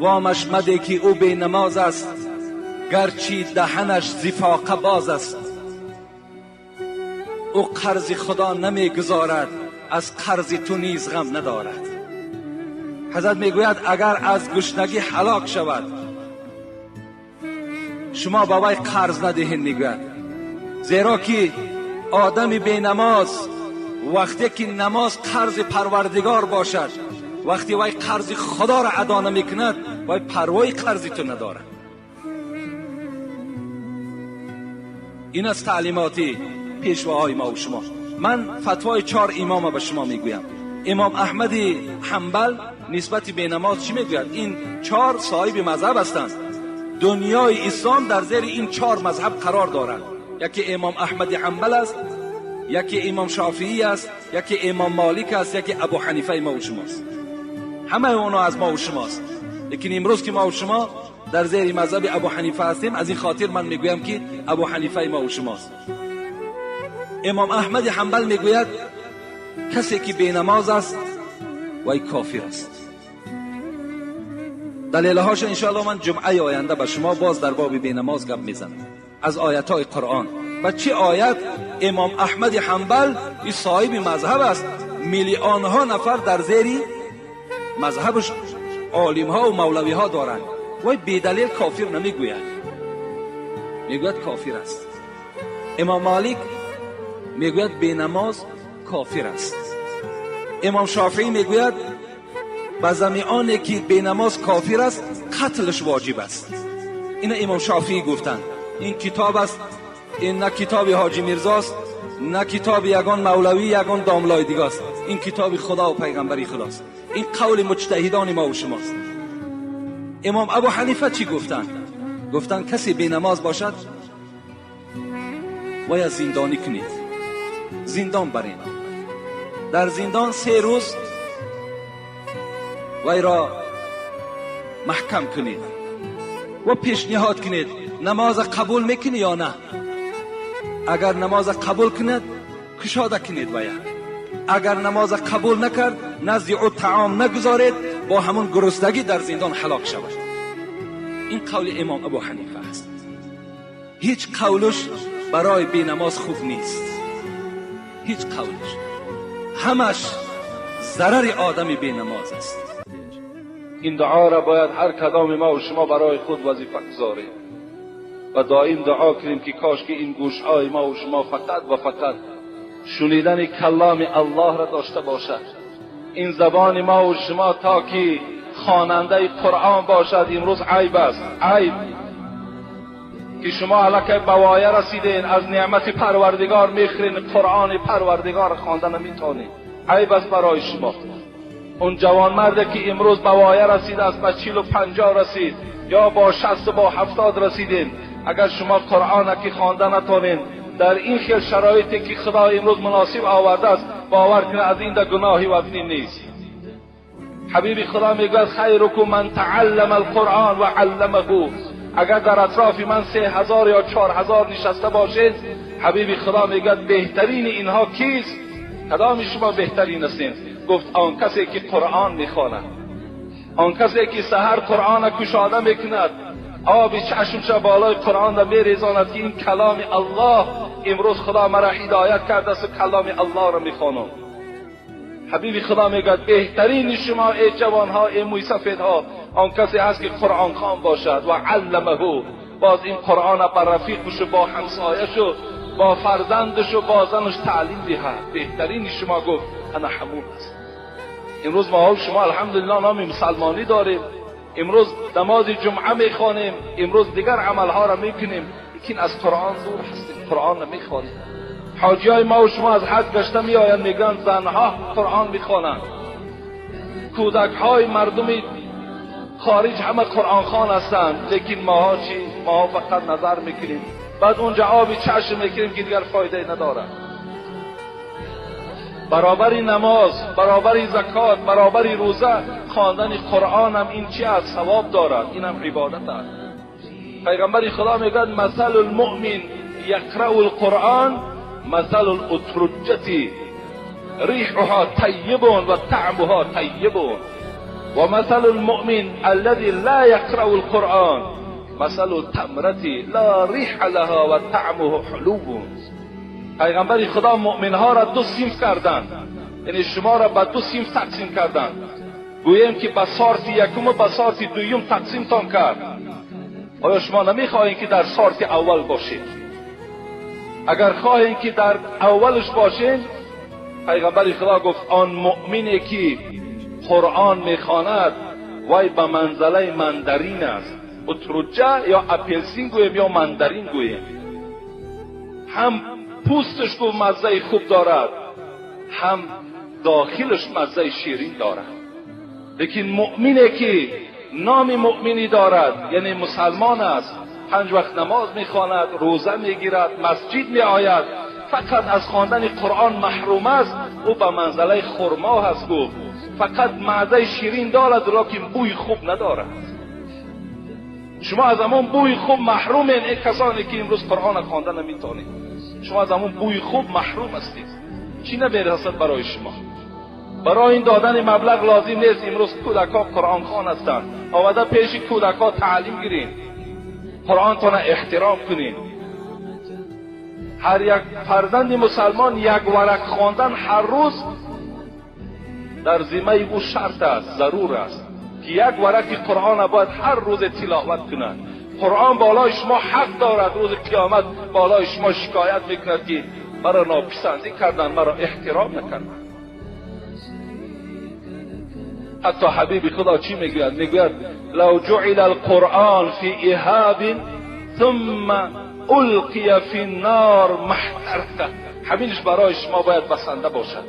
وامش مده که او بی نماز است، گرچه دهنش زفاقه باز است. او قرض خدا نمیگذارد، از قرض تو نیز غم ندارد. حضرت میگوید اگر از گشنگی هلاک شود شما به وی قرض ندهید، میگوید زیرا که آدم بی نماز وقتی که نماز قرض پروردگار باشد، وقتی وی قرض خدا را ادا نمیکند، وی پروای قرض تو ندارد. این از تعلیمات پیشواهای ما و شما. من فتوای 4 امام به شما میگویم. امام احمد حنبل نسبت به نماز چی میگوید؟ این 4 صاحب مذهب هستند. دنیای اسلام در زیر این 4 مذهب قرار دارد. یکی امام احمد حنبل است، یکی امام شافعی است، یکی امام مالک است، یکی ابو حنیفه ما و شماست. همه اونا از ما و شماست. لیکن امروز که ما و شما در زیر مذهب ابو حنیفه هستیم، از این خاطر من میگویم که ابو حنیفه ما و شماست. امام احمد حنبل میگوید کسی که بی نماز است وی کافر است. دلیلهاش انشاءالله من جمعه آینده به شما باز در باب بی نماز گپ میزنم از آیت های قرآن. و چه آیت؟ امام احمد حنبل این صاحب مذهب است، میلیون ها نفر در زیر مذهبش عالم ها و مولوی ها دارند. وی بی دلیل کافر نمیگوید، میگوید کافر است. امام مالک میگوید بی نماز کافر است. امام شافعی میگوید به زمیانی که بی نماز کافر است قتلش واجب است. این امام شافعی گفتند. این کتاب است، این نه کتاب حاجی میرزاست، نه کتاب یگان مولوی، یگان داملای دیگه است. این کتاب خدا و پیغمبری خداست. این قول مجتهدان ما و شماست. امام ابو حنیفه چی گفتند؟ گفتند کسی بی نماز باشد باید زندانی کنید، زندان برین. در زندان 3 روز وی را محکم کنید و پیشنهاد کنید نماز قبول میکنی یا نه. اگر نماز قبول کند کشاده کنید وی، اگر نماز قبول نکرد نزد او طعام نگذارید، با همون گرسنگی در زندان هلاک شود. این قول امام ابو حنیفه است. هیچ قولش برای بی نماز خوب نیست، هیچ قولش، همش ضرر آدم بی نماز است. این دعا را باید هر کدام ما و شما برای خود وظیفه گذاریم و دائم دعا کنیم که کاش که این گوشهای ما و شما فقط و فقط شنیدن کلام الله را داشته باشد. این زبان ما و شما تا که خواننده قرآن باشد امروز عیب است، عیب که شما الکی به وایه رسیدین، از نعمت پروردگار میخورین، قرآن پروردگار خوانده نمیتونین. عیب است برای شما. اون جوانمرد که امروز به وایه رسید است، به 40 و 50 رسید یا با 60 و با 70 رسیدین، اگر شما قرآن که خوانده نتونین در این خیل شرایطی که خدا امروز مناسب آورده است، باور کنه از این در گناهی وزنی نیست. حبیب خدا میگوید خیرکم من تعلم القرآن و علمه. اگر در اطراف من 3000 یا 4000 نشسته باشید، حبیب خدا میگوید بهترین اینها کیست؟ کدام شما بهترین هستین؟ گفت آن کسی که قرآن میخواند، آن کسی که سحر قرآن کشاده میکند، آب چشمش بالای قرآن را میریزاند که این کلام الله، امروز خدا مرا هدایت کرده است و کلام الله را میخوانم. حبیب خدا میگوید بهترین شما ای جوانها، ای مویسفیدها، آن کسی هست که قرآن خوان باشد و علمه، باز این قرآن بر رفیقش و با همسایش و با فرزندش و با زنش تعلیم دهد. بهترین شما گفت انا همون است. امروز ما شما الحمدلله نام مسلمانی داریم، امروز نماز جمعه میخوانیم، امروز دیگر عملها را میکنیم، لیکن از قرآن دور هستیم، قرآن نمیخوانیم. حاجی های ما و شما از حج گشته میآیند، میگن زنها قرآن میخوانند، کودک های مردم خارج همه قرآن خوان هستند، لیکن ماها چی؟ ماها فقط نظر میکنیم، بعد اونجا آبی چشم میکنیم که دیگر فایده ندارد. برابر نماز، برابر زکات، برابر روزه، خواندن قرآن هم این چی است؟ ثواب دارد، این هم عبادت است. پیغمبر خدا میگوید مثل المؤمن یقرأ القرآن مثل الاترجة ریحها طیب و طعمها طیب. ومثل المؤمن الذي لا يقرأ القرآن مثل التمرة لا ريح لها وطعمه حلو. پیغمبر خدا مؤمن ها را دو صنف کردند، یعنی شما را به دو صنف تقسیم کردند. گوییم که به سارت یکم و به سارت دویم تقسیمتان کرد. آیا شما نمیخواهید که در سارت اول باشید؟ اگر خواهید که در اولش باشین، پیغمبر خدا گفت آن مؤمنی که قرآن میخواند وای به منزله مندرین است. اترجه یا اپلسین گوییم یا مندرین گوییم، هم پوستش گفت مزه خوب دارد، هم داخلش مزه شیرین دارد. لیکن مؤمنی که نام مؤمنی دارد، یعنی مسلمان است، 5 وقت نماز میخواند، روزه میگیرد، مسجد میآید، فقط از خواندن قرآن محروم است، او به منزله خرما هست. گفت فقط مزه شیرین دارد لیکن بوی خوب ندارد. شما از همون بوی خوب محرومین. ای کسانی که امروز قرآن خواندن نمیتونید، شما از همون بوی خوب محروم هستید. چی نمیرسد برای شما؟ برای این دادن مبلغ لازم نیست. امروز کودکا قرآن خوان هستند، آمده پیش کودکا تعلیم گیرین، قرآن تان احترام کنین. هر یک فرزند مسلمان یک ورق خواندن هر روز در ذمه او شرط است، ضرور است که یک ورق قرآن باید هر روز تلاوت کند. قرآن بالای شما حق دارد، روز قیامت بالای شما شکایت میکند که مرا ناپسندی کردن، مرا احترام نکردن. حتی حبیب خدا چی میگوید؟ میگوید لو جعل القرآن فی ایهاب ثم القی فی النار ما احترق. همینش برای شما باید بسنده باشد.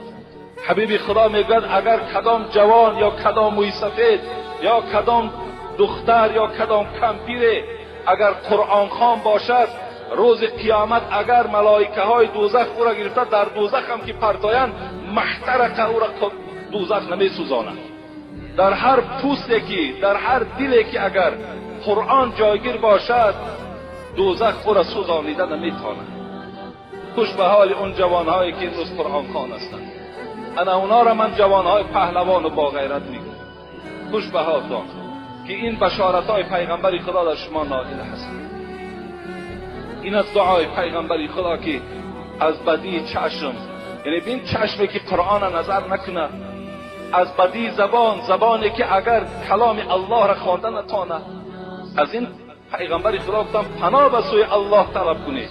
حبیب خدا میگوید اگر کدام جوان یا کدام موی سفید یا کدام دختر یا کدام کمپیره اگر قرآن خوان باشد، روز قیامت اگر ملائکه های دوزخ او را گرفته در دوزخ هم که پرتایند، محترق او را دوزخ نمی سوزاند. در هر پوستی که، در هر دلی که اگر قرآن جایگیر باشد، دوزخ او را سوزانیده نمیتواند. خوش به حال اون جوانهایی که امروز قرآن خوان هستند. انا اونا را من جوانهای پهلوان و با غیرت میگم. خوش به حالتان که این بشارت های پیغمبر خدا در شما نائل هست. این از دعای پیغمبر خدا که از بدی چشم، یعنی بین چشمی که قرآن نظر نکنه، از بدی زبان، زبانی که اگر کلام الله را خوانده نتانه، از این پیغمبر خدا گفتم پناه به سوی الله طلب کنید.